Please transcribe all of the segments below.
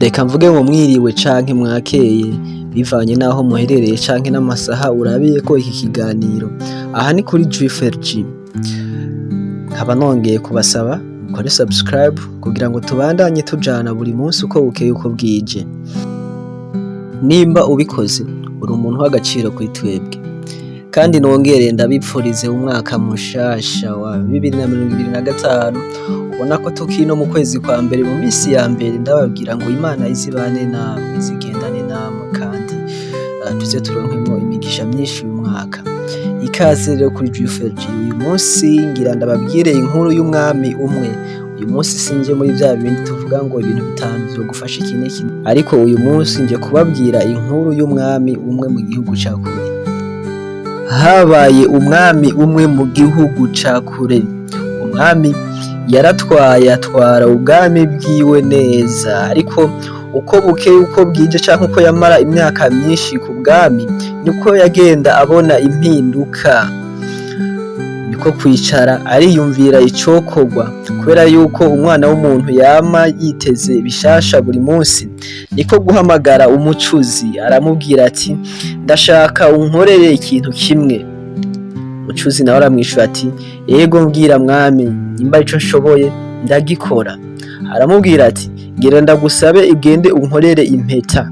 Reka mvuge ngo mwiriwe canke mwakeye bivanye n'aho muherereye canke n'amasaha urabiyeko iki kiganiro. Aha ni kuri GFRG. Nkaba nongeye kubasaba mukore subscribe kugira ngo tubandanye tujana buri munsi uko bukeye uko bwije. Nimba ubikoze uri umuntu w'agaciro kuri twebwe. Kandi nongere ndabipfurize umwaka mushasha wa 2025, ubona ko tukiri no mu kwezi kwa mbere, mu misi ya mbere. Ndababwira ngo Imana izibane namwe, izigendane namwe, kandi tuze turonkemwo imigisha myinshi uyu mwaka. Ikaze rero kuri GFRG. Uyu munsi ngira ndababwire inkuru y'umwami umwe. Uyu munsi sinje muri vya bindi tuvuga ngo ibintu bitanu vyogufasha iki n'iki, ariko uyu munsi nje kubabwira inkuru y'umwami umwe mu gihugu ca kure. Habaye umwami umwe mu gihugu ca kure. Umwami yaratwaye, atwara ubwami bwiwe neza, ariko uko bukeye uko bwije canke uko yamara imyaka myinshi ku bwami, niko yagenda abona impinduka. Niko kwicara ariyumvira icokorwa, kubera yuko umwana w'umuntu yama yiteze bishasha buri munsi. Niko guhamagara umucuzi, aramubwira ati: "Ndashaka unkorere ikintu kimwe." Umucuzi nawe aramwishura ati: "Ego, mbwira mwami, nimba arico nshoboye ndagikora." Aramubwira ati: "Ngira ndagusabe ugende unkorere impeta,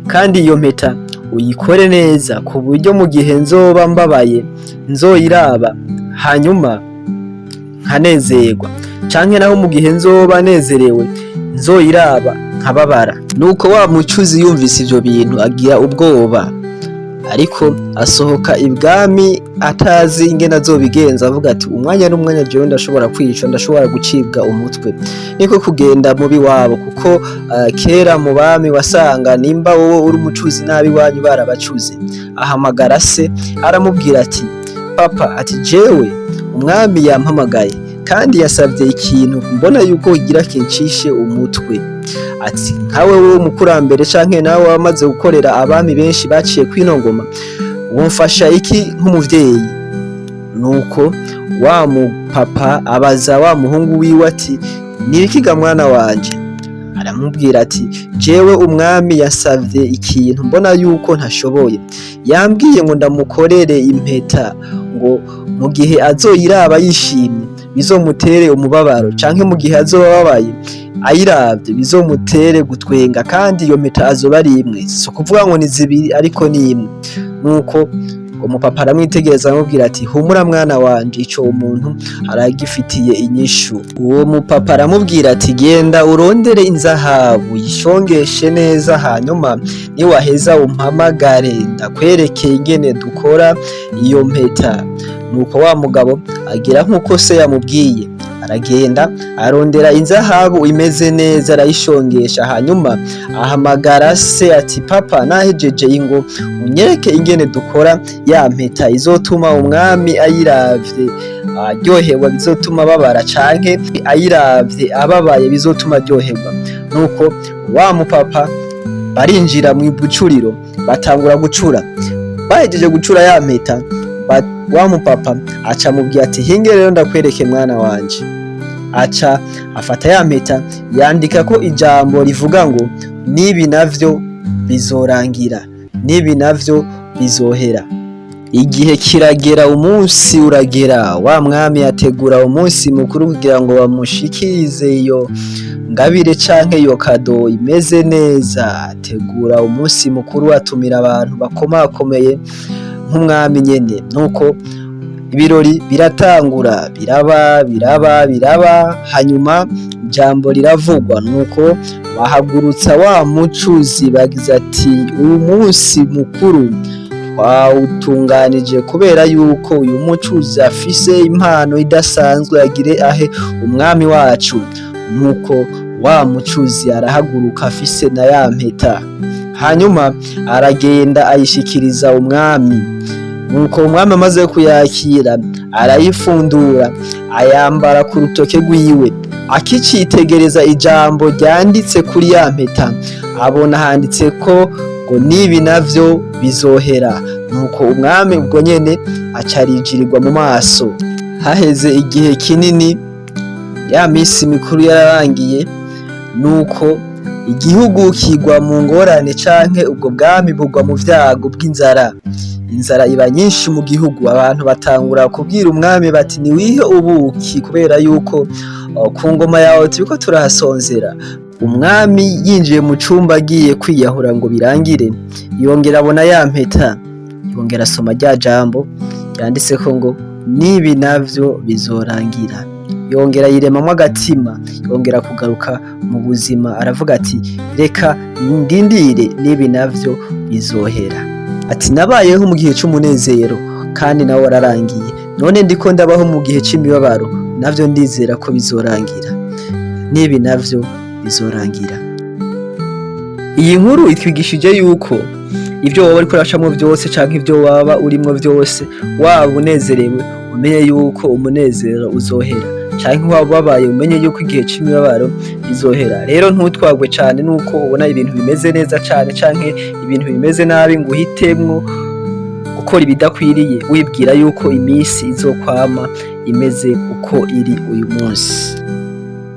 kandi iyo mpeta uyikore neza ku buryo mu gihe nzoba mbabaye nzoyiraba hanyuma nkanezerwa, canke naho mu gihe nzoba nezerewe nzoyiraba nkababara." Nuko wa mucuzi yumvise ivyo bintu agira ubwoba, ariko asohoka ibwami atazi ingene azobigenza, avuga ati: "Umwanya n'umwanya jewe ndashobora kwicwa, ndashobora gucibwa umutwe." Niko kugenda mubi wabo, kuko kera mu bami wasanga nimba wowe uri umucuzi nabi iwanyu barabacuze. Ahamagara se, aramubwira ati: "Papa," ati, "jewe umwami yampamagaye kandi yasavye ikintu mbona yuko kigira kincishe umutwe." Ati: "Nkawe wowe umukurambere canke nawe wamaze gukorera abami benshi baciye kwino ngoma, womfasha iki nk'umuvyeyi?" Nuko wa mupapa abaza wa muhungu wiwe ati: "Nibiki ga mwana wanje?" Aramubwira ati: "Jewe umwami yasavye ikintu mbona yuko ntashoboye. Yambwiye ngo ndamukorere impeta, ngo mu gihe azoyiraba yishimye bizomutere umubabaro, canke mu gihe azoba ababaye ayiravye bizomutere gutwenga, kandi iyo mpeta azoba ari imwe, si ukuvuga ngo ni zibiri, ariko ni imwe." Nuko umupapa aramwitegereza, aramubwira ati: "Humura mwana wanje, ico umuntu aragifitiye inyishu." Uwo mupapa aramubwira ati: "Genda urondere inzahabu, yishongeshe neza, hanyuma niwaheza umpamagare ndakwerekeye ingene dukora iyo mpeta." Nuko wa mugabo agira nk'uko se yamubwiye, aragenda arondera inzahabu imeze neza, arayishongesha, hanyuma ahamagara se ati: "Papa, nahejeje, ingo unyereke ingene dukora ya mpeta izotuma umwami ayiravye aryoherwa bizotuma ababara, canke ayiravye ababaye bizotuma aryoherwa." Nuko wa mupapa barinjira mu bucuriro, batangura gucura. Bahejeje gucura ya mpeta, wa mupapa aca amubwira ati: "Hinge rero ndakwereke mwana wanje." Aca afata ya mpeta, yandika ko ijambo rivuga ngo: "Nibi navyo bizorangira, nibi navyo bizohera." Igihe kiragera, umunsi uragera, wa mwami ategura umunsi mukuru kugira ngo bamushikirize iyo ngabire canke iyo cadeau imeze neza. Ategura umunsi mukuru, atumira abantu bakomakomeye nk'umwami nyene. Nuko ibirori biratangura, biraba, biraba, biraba, hanyuma ijambo riravugwa. Nuko bahagurutsa wa mucuzi, bagize ati: "Uyu munsi mukuru twawutunganije kubera yuko uyu mucuzi afise impano idasanzwe agire ahe umwami wacu." Nuko wa mucuzi arahaguruka afise na ya mpeta, hanyuma aragenda ayishikiriza umwami. Nuko umwami amaze kuyakira, arayifundura, ayambara ku rutoke rwiwe. Akicitegereza ijambo ryanditse kuri ya mpeta, abona handitse ko ngo: "Nibi navyo bizohera." Nuko umwami ubwo nyene acarijirirwa mu maso. Haheze igihe kinini, ya misi mikuru yararangiye. Nuko Igihugu kigwa mu ngorane canke ubwo bwami bugwa mu vyago bw'inzara. Inzara iba nyinshi mu gihugu, abantu batangura kubwira umwami bati: "Niwihe ubuki, kubera yuko ku ngoma yawe turiko turahasonzera." Umwami yinjiye mu cumba agiye kwiyahura ngo birangire, yongera abona ya mpeta, yongera asoma rya jambo ryanditseko ngo: "N'ibi navyo bizorangira." Yongera yiremamwo agatima, yongera kugaruka mu buzima, aravuga ati: "Reka ndindire, n'ibi navyo bizohera." Ati: "Nabayeho mu gihe c'umunezero kandi nawo wararangiye, none ndiko ndabaho mu gihe c'imibabaro, navyo ndizera ko bizorangira. N'ibi navyo bizorangira." Iyi nkuru itwigishije yuko ivyo woba uriko uracamwo vyose canke ivyo waba urimwo vyose, waba unezerewe, umenye yuko umunezero uzohera, canke waba ubabaye, umenye yuko igihe c'imibabaro bizohera. Rero ntutwagwe cane nuko ubona ibintu bimeze neza cane canke ibintu bimeze nabi ngo uhitemwo gukora ibidakwiriye, wibwira yuko imisi izokwama imeze uko iri uyu munsi.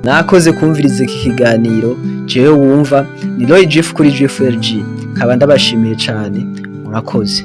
Mwakoze kumviriza iki kiganiro. Jewe wumva ni Roy Jeff kuri GFRG, nkaba ndabashimiye cane. Murakoze.